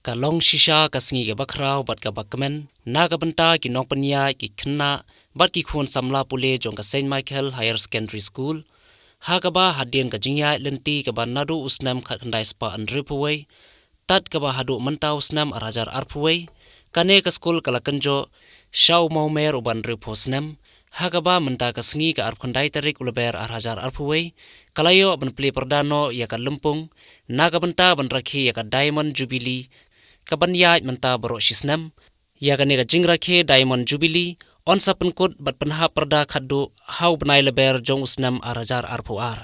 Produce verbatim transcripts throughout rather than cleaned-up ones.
Ka long shisha ka sngi kaba khraw bad kaba kmen na ka bynta ki nongpynïaid, ki khynnah bad ki khun samla pule jong ka Saint Michael Higher Secondary School, ha kaba hadien ka jingïaid lynti kaba naduh u snem khatkhyndai spah hynriewphew wei tad kaba haduh mynta u snem ar hajar arphew wei, kane ka skul ka la kynjoh sha u mawmer uba hynriewphew snem, ha kaba mynta ka sngi ka arphew khyndai tarik u Lber ar hajar arphew wei, ka la ïoh ban plie pyrda noh ïa ka lympung na ka bynta ban rakhe ïa ka Diamond Jubilee kaban ïaid mynta baroh shi snem. Ïa kane ka jingrakhe Diamond Jubilee yn sa pynkut bad pynhap pyrda khatduh ha u bnai Lber jong u snem ar hajar arphew ar.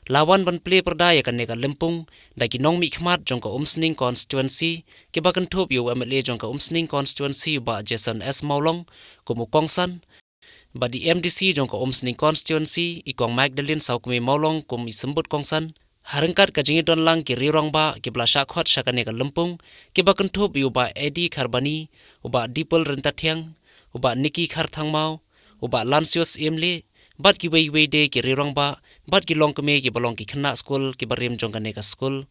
La wan ban plie pyrda ïa kane ka lympung da ki nongmihkhmat jong ka Umsning Constituency, kiba kynthup ïa u M L A jong ka Umsning Constituency, u Bah Jason S Mawlong, kum u kongsan, bad i M D C jong ka Umsning Constituency, i Kong Magdalene Sawkmie Mawlong, kum i symbud kongsan, ha ryngkat ka jingïadon lang ki riew rangbah kiba la shah khot sha kane ka lympung, kiba kynthup ïa u Bah Eddie Kharbani, u Bah Dipul Ryntathiang, u Bah Nicky Kharthangmaw, u Bah Lansius Imli, bad kiwei kiwei de ki riew rangbah bad ki longkmie kiba long ki khynnah skul kiba rim jong kane ka skul.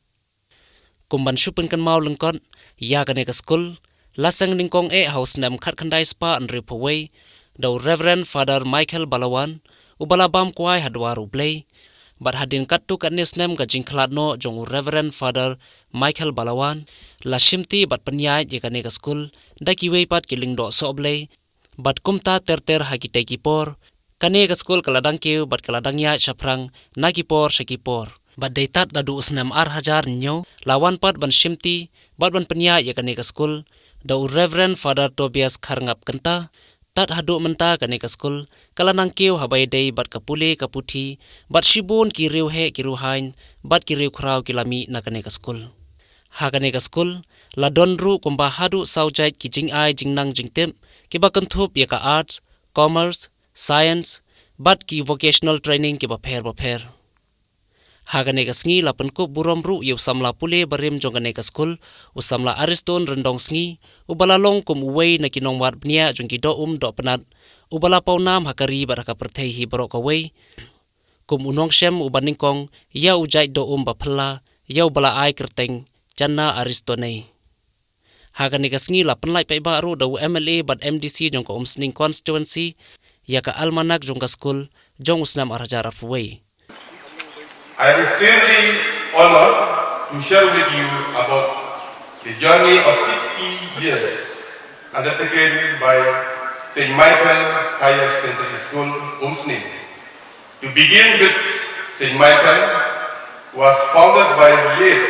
Kum ban shu pynkynmaw lyngkot ïa kane ka skul, la seng nyngkong eh ha u snem khatkhyndai spah hynriewphew wei da u Reverend Father Michael Balawan, uba la bam kwai ha dwar U Blei. Bad hadien katto katne snem ka jingkhlad noh jong u Reverend Father Michael Balawan la shimti bad pynïaid ïa kane ka skul da kiwei pat ki lyngdoh sohblei. Bad kumta ter ter ha kitei ki por, kane ka skul ka la dang kiew bad ka la dang ïaid shaphrang na ki por sha ki por. Bad dei tad naduh u snem ar hajar hynñiew la wan pat ban shimti bad ban pynïaid ïa kane ka skul da u Reverend Father Tobias Kharngap Kynta. Tad haduh mynta kane ka skul ka la nang kiew haba ïadei bad ka pule ka puthi, bad shibun ki riew heh ki riew haiñ bad ki riew khraw ki la mih na kane ka skul. Ha kane ka skul la don ruh kumba haduh saw jait ki jingai jingnang jingtip kiba kynthup ïa ka Arts, Commerce, Science bad ki vocational training kiba pher bapher. Ha kane ka sngi la pynkup burom ruh ïa u samla pule barim jong kane ka skul, u samla Ariston Ryndongsngi, uba la long kum uwei na ki nongwad bniah jong ki doh um doh pnat, uba la pawnam ha ka ri bad ha ka pyrthei hi baroh kawei kum u nongshem uba nyngkong ïa u jait doh um ba phylla ïa uba la ai kyrteng Channa Aristonei. Ha kane ka sngi la pynlait paidbah ruh da u M L A bad M D C jong ka Umsning Constituency ïa ka almanak jong ka skul jong u snem ar hajar arphew wei. I am extremely honored to share with you about the journey of sixty years undertaken by Saint Michael Higher Secondary School, Umsning. To begin with, Saint Michael was founded by late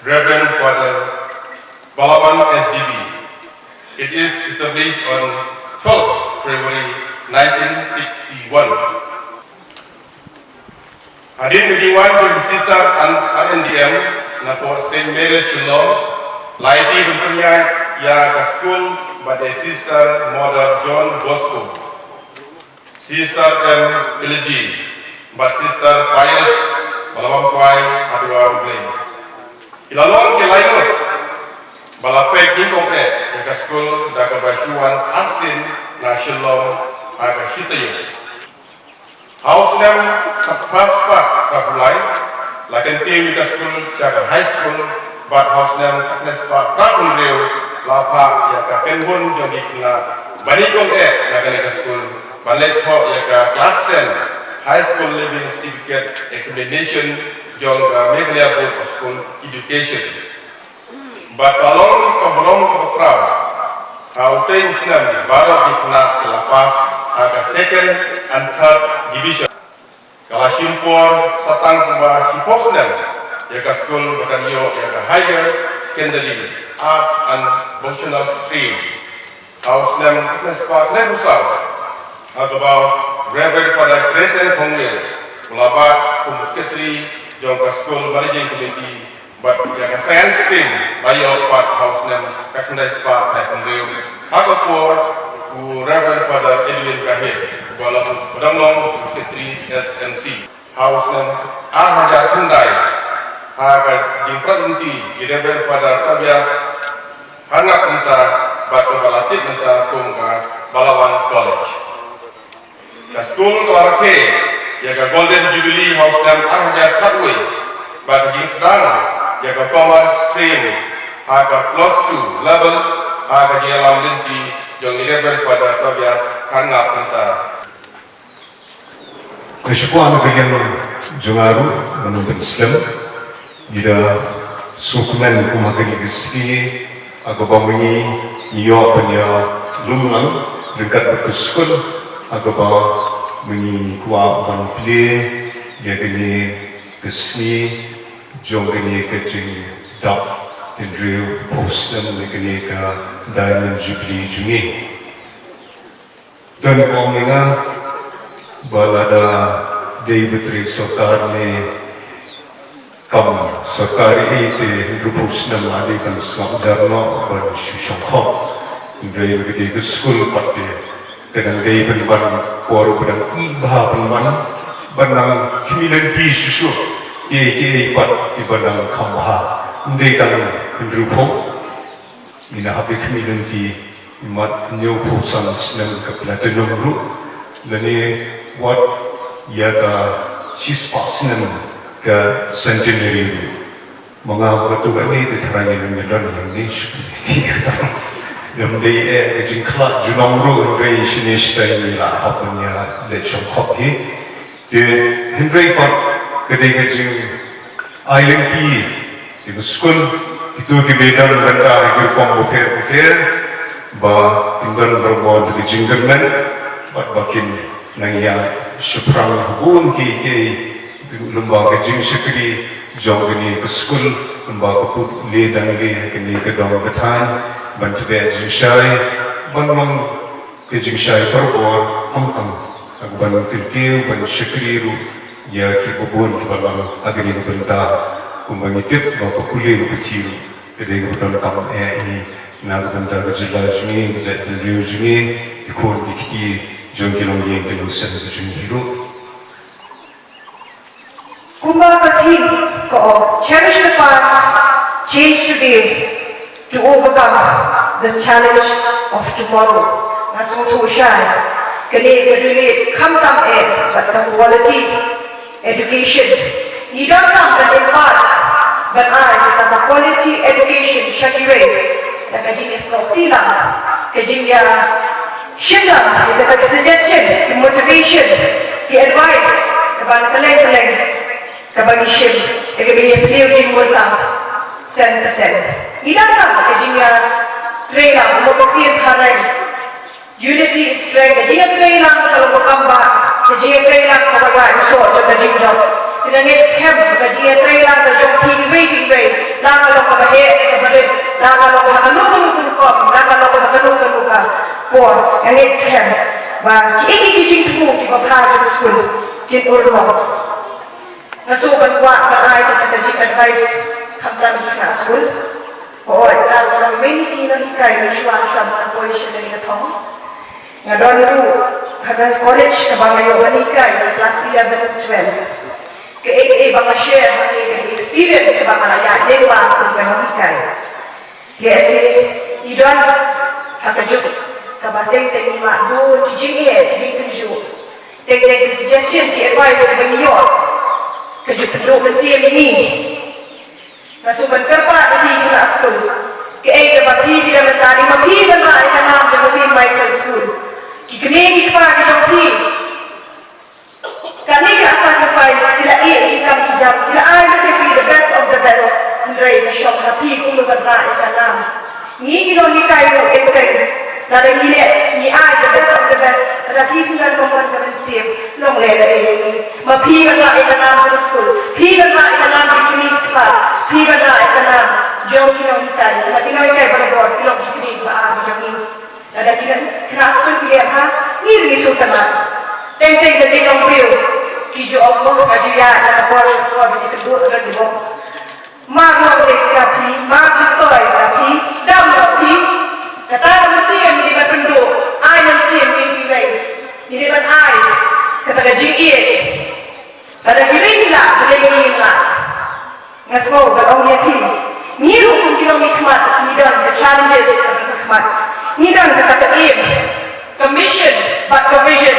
Reverend Father Balawan S D B. It is established on twelfth February nineteen sixty-one. Hadien ka jingwan jong ki sister R N D M na pdeng Saint Mary's Shillong, la aiti ban pynïaid ïa ka skul bad da Sister Mother John Bosco, Sister M Pelagi bad Sister Pius ba la bam kwai ha dwar U Blei. Ki la long ki laingut ba la peit nyngkong eh ïa ka skul da kaba shu wan arsien na Shillong ha ka shi taïew. Ha u snem khatphra spah khatphra lai la kyntiew ïa ka skul sha ka high school, bad ha u snem khatkhyndai spah khathynriew la phah ïa ka kynhun jong ki khynnah ba nyngkong eh na kane ka skul ban leit thoh ïa ka class ten High School Leaving Certificate Examination jong ka Meghalaya Board of School Education. Bad ka long ka burom kaba khraw, ha utei u snem baroh ki khynnah ki la pass ha ka second and third division. Ka la shim por sa tang kumba shiphew snem ïa ka skul ba kan ïoh ïa ka Higher Secondary Arts and Vocational Stream. Ha u snem khatkhyndai spah khyndai phew saw, ha kaba Reverend Father Crescent Khongwir u la bat kum u Secretary jong ka School Managing Committee, bad ïa ka Science Stream la ïoh pat ha u snem khatkhyndai spah khyndai phew hynriew, ha ka por u Reverend Father Edwin Kahir uba long, uba dang long u Secretary S M C. Ha u snem ar hajar khyndai, ha ka jingprat lynti ïa u Reverend Father Tobias Kharngap Kynta bad kaba la tip mynta kum ka Balawan College. Ka skul ka la rakhe ïa ka Golden Jubilee ha u snem ar hajar khatwei bad ka jingsdang ïa ka Commerce Stream Ha ka plus two level, ha ka jingïalam lynti jong i Reverend Father Tobias Kharngap Kynta. Ka shipor na ka liang jong nga ruh, ban ym pynslem, ngi da sngewkmen kum ha kane ka sngi, ha kaba ma ngi ngi ïoh ban ïalum lang ryngkat bad ka skul, ha kaba ma ngi ngi kwah ban plie ïa kane ka sngi jong kane ka jingdap hynriewphew snem na kane ka Diamond Jubilee jong ngi. Don ka ong ïa nga ba lada dei ba trei sorkar ne kam sorkar ei te hynriewphew snem la dei ban sngap jar noh ban shu shongkhop. Hynrei ba ka dei ka skul pat te ka dang dei pynban, por ba dang i bha pynban, ban nang khmih lynti shuh shuh. Kiei kiei pat kiba dang kham bha, ym dei tang hynriewphew. Ngi nang hap ïa khmih lynti, imat hynñiewphew san snem ka platinum ruh, lane wat ïa ka shispah snem ka centenary ruh. Ma nga ba tu kane te tharai ngi ym don ïa ngi shu. Ym dei eh ka jingkhlad junom ruh, hynrei shane shatai ngi la hap ban ïa leit shongkhop hi. Te hynrei pat ka dei ka jingai lynti ïa ka skul, kito kiba ïadon bynta ha ki rukom bapher bapher, ba kin don barabor ka jingkyrmen bad ba kin nang ïa shaphrang ha bun kiei kiei, lyngba ka jingshakri jong kane ka skul, lyngba ka pule dang le ha kane ka dong ka thaiñ, ban tbeh jingshai, ban long ka jingshai barabor, khamtam ha kaban kyntiew ban shakri ruh ïa kiba bun kiba lam ha kane ka bynta. Kumba ngi tip ba ka pule ka puthi ruh ka dei kaba donkam eh hi na ka bynta ka jylla jong ngi, ka jaitbynriew jong ngi, ki khun ki kti jong ki longïing ki longsem ka jong ngi ruh. Kumba ka theme ka ong, cherish the past, change today to overcome the challenge of tomorrow. Nga sngewthuh shai kane ka relate khamtam eh bad ka quality education. Ngi donkam ban impart, ban ai kata ka quality education sha kiwei da ka jingïasnoh kti lang, ka jingïa shim lang ïa kata ka suggestion, ki motivation, ki advice kaban kylleng kylleng kaba ngi shim, ïa kaba ngi ïa pynïoh jingmut lang sen ka sen. Ngi dang tang ka jingïatrei lang, kumba ka ktien phareng, unity is strength. Ka jingïatrei lang ka long ka kam ba, ka jingïatrei lang ka wanrah ïa u soh jong ka jingjop. Te nga ngeit skhem ka jingïatrei lang ka jong phi iwei pa iwei, la ka long kaba heh, kaba rit, la ka long ha kano kano ka rukom, la ka long ha kano kano ka por, nga ngeit skhem ba kiei kiei ki jingthmu kiba bha jong ka skul kin urlong. Nga sngewbha ban kwah ban ai kata ka jing advice khamtam ïa ki khynnah skul. Hooid, nga la long iwei na ki nonghikai mynshuwa shuwa ban poi sha kane ka thong. Nga don ruh ha ka college kaba nga ïoh ban hikai, klas eleven, twelve. Kaei kaei ba nga share hangne ka experience kaba nga la ïaid lyngba kum ka nonghikai. Lehse i don ha ka juk kaba teng teng i mad bun ki jingeh, ki jingtynjuh. Teng teng ki suggestion, ki advice kiba ngi ïoh, ka ju pynduh mynsiem ïa ngi. Nga sngewbha ban kyrpad ïa phi ki khynnah skul, kaei kaba phi phi dang mynta, dei ma phi ban rah ïa ka nam jong ka Saint Michael School. Ki kmie ki kpa ki jong phi, kane ka sacrifice, ki la ïeh ïa ki kam ki jam, ki la ai ïa phi the best of the best. Hynrei ka shong ha phi kumno ban rah ïa ka nam. Ngi ki nonghikai ruh teng teng, lada ngi leh, ngi ai the best of the best, lada phi phi ban long ban ka mynsiem, long leh leh ïa ngi. Ma phi ban rah ïa ka nam jong ka skul, phi ban rah ïa ka nam jong ki kmie ki kpa, phi ban rah ïa ka nam jong ki nonghikai, lada ki nonghikai barabor ki long ki kmie kiba ar jong ngi. Lada ki khynnah skul ki leh bha, ngi ruh ngi sngewtynnat. Teng teng ka jingong briew, ki ju ong, oh, nga ju ïaid na ka por sha ka por ba ki tynjuh, ka don ki bok. Mar ruh te ka phi, mar ruh toi ka phi, dam ka phi. Kata ka mynsiem ngi dei ban pynduh, ai mynsiem ngi dei ban, ngi dei ban ai kata ka jingïeit. Lada ki ring lah, balei ngi ngim lah? Nga sngew ban ong ïa phi, ngi ruh kum ki nongmihkhmat ngi don ka challenges kaba khmat. Ngi don kata ka aim, ka mission bad ka vision.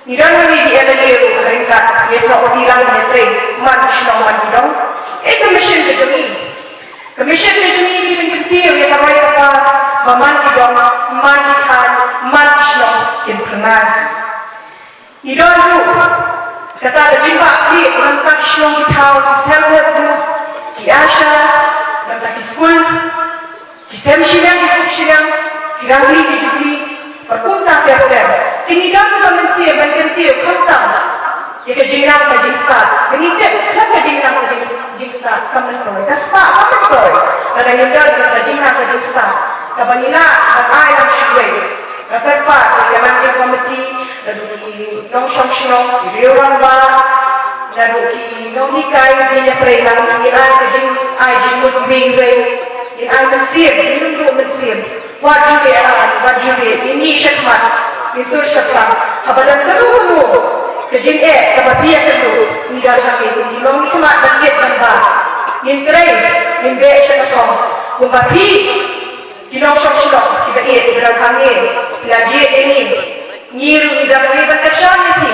Ngi don ha ngi ki M L A ruh ha ryngkat, ngi sngewthuh lang ngi trei man ki shnong man ki dong. Kaei ka mission ka jong ngi? Ka mission ka jong ngi ki pynkyntiew ïa ka roi ka par ba man ki dong, man ki thaiñ, man ki shnong kin phyrnai. Ngi don ruh kata ka jingbakla na bynta ki shnong ki thaw, ki self help group, ki ASHA, na bynta ki skul, ki sem shiliang ki kup shiliang, ki rangli ki jubli, bad kumta ter ter. Te ngi don ruh ka mynsiem ban kyntiew khamtam ïa ka jingnang ka jingstad. Ba ngi tip khlem ka jingnang ka jing, jingstad kam myntoi, ka spah kam myntoi. Lada ngi don ka jingnang ka jingstad, kaba ngi lah ban ai lang shuh wei. Nga kyrpad ïa ka managing committee, naduh ki nongshong shnong, ki riew rangbah, naduh ki nonghikai, ki ïatrei lang, ngin ai ka jingai jingmut iwei iwei, ngin ai mynsiem, ngin ym duh mynsiem. Wat ju leh ran, wat ju leh, ngin mih shakhmat, ngin tur shaphrang. Haba don kano kano ka jingeh kaba phi ïakynduh, ngi don hangne, ngin long ngi khmat ban kit ban bah. Ngin trei, ngin beh sha ka thong. Kumba phi, ki nongshong shnong kiba ïeit, kiba don hangne, phi la jied ïa ngi. Ngi ruh ngi dang dei ban kyrshan ïa phi.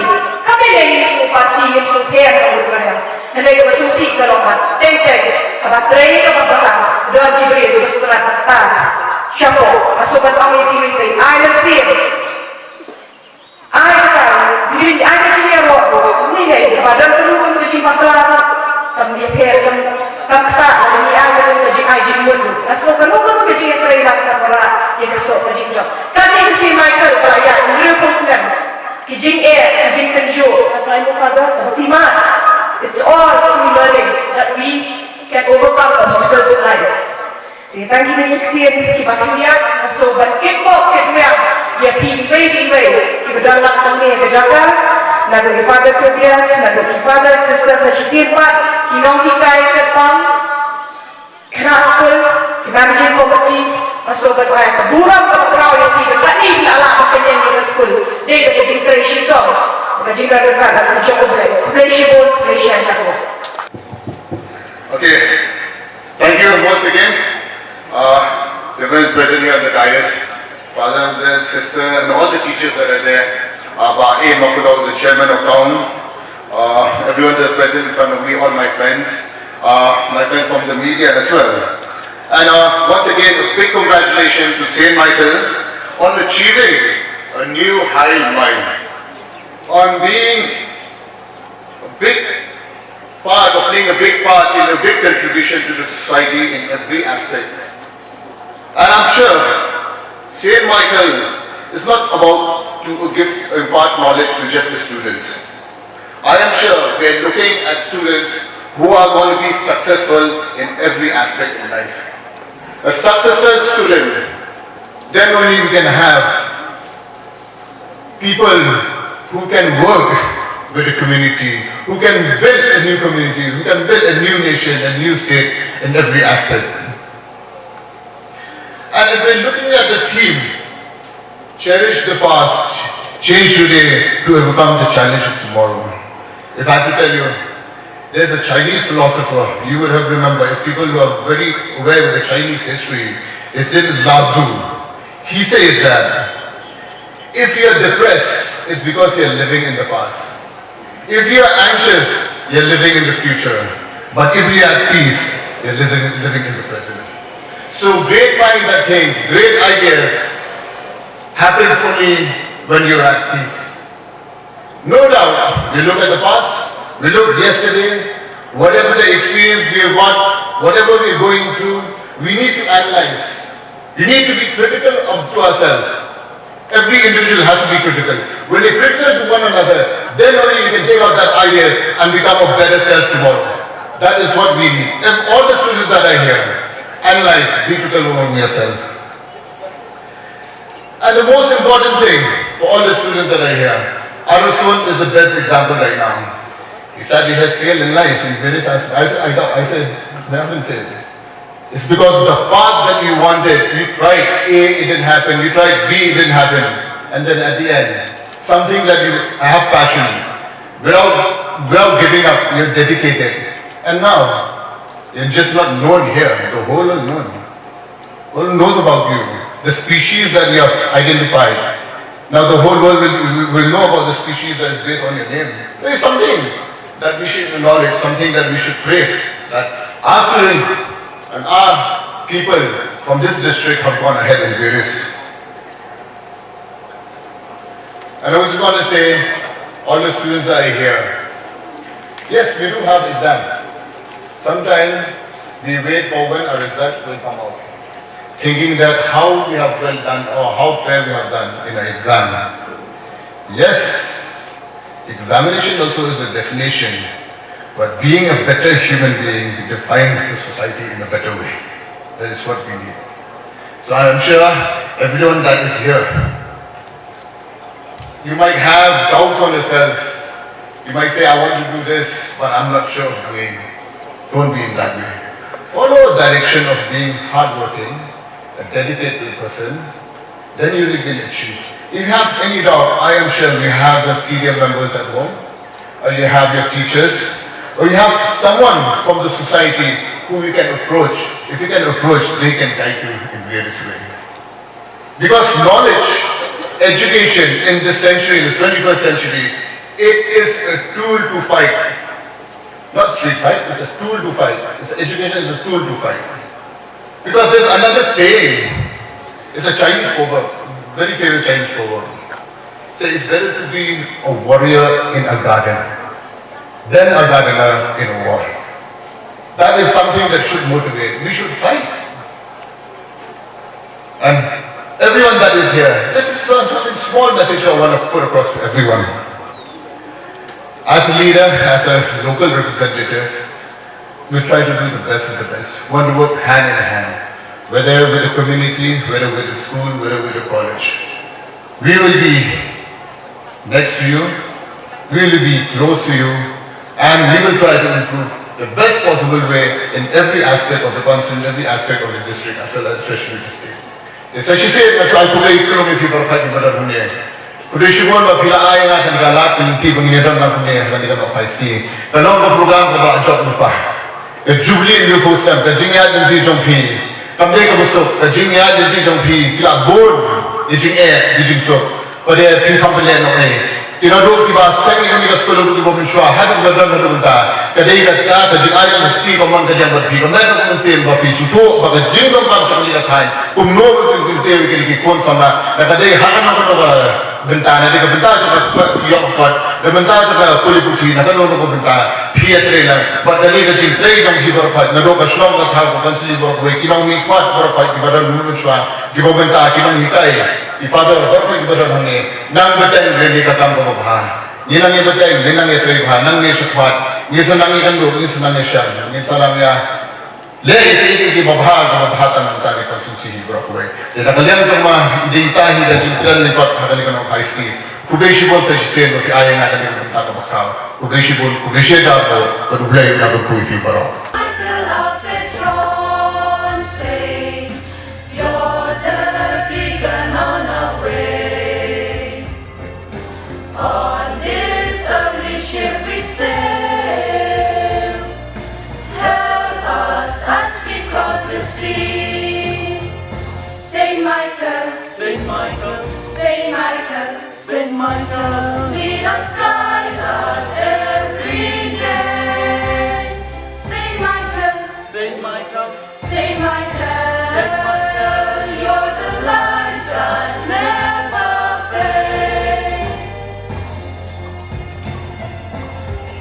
Kam dei ngi sngewbha party, ngi sngewbha party, ngi sngewbha party. Hynrei kaba sngewsih ka long ba teng teng kaba trei kaba bha, don ki briew kiba sngewtynnat ban tan shapoh. Nga sngewbha ban ong ïa phi, phi ai mynsiem. Ai ka, phi ai ka jingïaroh ruh. Ngi hei kaba don ka rukom ka jingbakla ruh. Kam ïapher, kam, kam ktah lada ngi ai ka rukom ka jingai jingmut ruh. Nga sngewbha ka rukom ka jingïatreilang kam wanrah ïa ka soh ka jingjop. Kane ka Saint Michael ka la ïaid hynriew phew snem. Ki jingeh, ki jingkynjuh, ka trai mo father, ka bati mat. It's all through learning that we can overcome obstacles in life. Te tang kine ki ktien kiba khyndiat, nga sngewbha ban kitbok kitwiang ïa phi iwei pa iwei kiba don lang hangne ha ka jaka, naduh i Father Tobias, naduh i Father, Sister sa shisien pat, ki nonghikai kyrpang, khynnah skul, ki managing committee, nga sngewbha ban ai ka burom kaba khraw ïa phi ba katne phi la lah ban pynïeng ïa ka skul. Dei da ka jingtrei shitom, ka jingdon ryngkat bad ka jong U Blei. Khublei shibun, khublei shihajar nguh. Okay. Thank you once again, uh, the friends present here on the dais, father and sister, and all the teachers that are there, uh, Bah A Makulou, the chairman of town, uh, everyone that's present in front of me, all my friends, uh, my friends from the media as well. And, uh, once again, a big congratulations to Saint Michael on achieving a new high line, on being a big part, of playing a big part in a big contribution to the society in every aspect. And I'm sure Saint Michael is not about to give, impart knowledge to just the students. I am sure they're looking at students who are going to be successful in every aspect in life. A successful student, then only we can have people who can work with the community, who can build a new community, who can build a new nation, a new state in every aspect. And if we're looking at the theme, cherish the past, change today to overcome the challenge of tomorrow. If I have to tell you, there's a Chinese philosopher, you would have remembered, if people who are very aware of the Chinese history, his name is Lao Tzu. He says that if you're depressed, it's because you're living in the past. If you're anxious, you're living in the future. But if you're at peace, you're living, living in the present. So great minds that thinks, great ideas happens only when you're at peace. No doubt, we look at the past, we look yesterday, whatever the experience we have got, whatever we're going through, we need to analyze. We need to be critical of, to ourselves. Every individual has to be critical. When you're critical to one another, then only you can take out that ideas and become a better self tomorrow. That is what we need. If all the students that are here, analyze, be critical among yourself. And the most important thing for all the students that are here, Arun Suwant is the best example right now. He said he has failed in life in various aspects. I, I, I said, I haven't failed. It's because the path that you wanted, you tried A, it didn't happen, you tried B, it didn't happen. And then at the end, something that you have passion, without, without giving up, you're dedicated. And now, you're just not known here, the whole world known. World knows about you. The species that you have identified. Now the whole world will, will, will know about the species that is based on your name. There is something that we should acknowledge, something that we should praise. That our students, And our people from this district have gone ahead in various. And I was going to say, all the students are here. Yes, we do have exam. Sometimes we wait for when our result will come out, thinking that how we have well done or how fair we have done in an exam. Yes, examination also is a definition, but being a better human being defines the society in a better way. That is what we need. So I am sure everyone that is here, you might have doubts on yourself. You might say, "I want to do this, but I'm not sure of doing." Don't be in that way. Follow the direction of being hardworking, a dedicated person, then you will achieve. If you have any doubt, I am sure you have the senior members at home, or you have your teachers, or you have someone from the society who you can approach. If you can approach, they can guide you in various ways. Because knowledge, education in this century, in this twenty-first century, it is a tool to fight. Not street fight, it's a tool to fight. It's education is a tool to fight. Because there's another saying, it's a Chinese proverb, very famous Chinese proverb. Say it's better to be a warrior in a garden than a gardener in a war. That is something that should motivate. We should fight. And everyone that is here, this is a small message I want to put across to everyone. As a leader, as a local representative, we try to do the best of the best. We want to work hand in hand, whether with the community, whether with the school, whether with the college. We will be next to you, we will be close to you, and we will try to improve the best possible way in every aspect of the council, in every aspect of the district, as well as especially the state. Te sa shisien nga trai pule ïa phi baroh kiba don hangne. Khublei shibun ba phi la ai ïa nga kane ka lad ka lynti ba ngin ïa don lang hangne ha kane ka Nohphaisngi. Ka long ka program kaba jop lypa. Ka Jubilee New Post, ka jingïaid lynti jong phi kam dei kaba suk, ka jingïaid lynti jong phi, phi la bun ïa jingeh ïa jingsuk. Ba dei phi kam pynleh noh ei. Ki naduh kiba seng ïa kane ka skul haduh kiba mynshuwa, haduh kiba don haduh mynta. Ka dei kata ka jingaiñ ka kti ka mon ka jam bad phi, ka met ka mynsiem ba phi sngewthuh ba ka jingdonkam sha kane ka thaiñ kumno ba phin kyntiew ïa kine ki khun samla. Da ka dei ha kano kano ka bynta, na dei ka bynta jong ka ïoh kot, na bynta jong ka pule puthi, na kano kano ka bynta phi ïatrei lang. Bad ka dei ka jingtrei jong phi baroh, naduh ka shnong ka thaw ka constituency baroh, ki nongmihkhmat baroh kiba don mynshuwa, kiba mynta ki nonghikai, ki father baroh kiba don hangne. Nang bteng leh ïa ka kam kaba bha. Ngi nang ïa bteng, ngi nang ïa trei bha, nang ïa shakhmat, ngi sa nang ïa kynduh, ngi sa nang ïa shem, ngi sa nang ïa leh ïa kiei kiei kiba bha, kaba bha tang na ka constituency hi baroh kawei. Te na ka liang jong nga, ïa ita hi ka jingkren lyngkot ha kane ka Nohphaisngi. Khublei shibun sa shisien ba phi ai ïa nga kane ka bynta kaba khraw. Khublei shibun, khublei shihajar nguh, bad U Blei un nang kyrkhu ïa phi baroh. Michael our patron saint, you're the beacon on our way. On this earthly ship we sail, help us as we cross the sea. Saint Michael, Saint Michael, Saint Michael, Saint Michael, lead us, guide us every day. Saint Michael, Saint Michael, Saint Michael, Saint Michael, you're the light that never fades.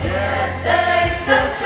Yes, excelsior.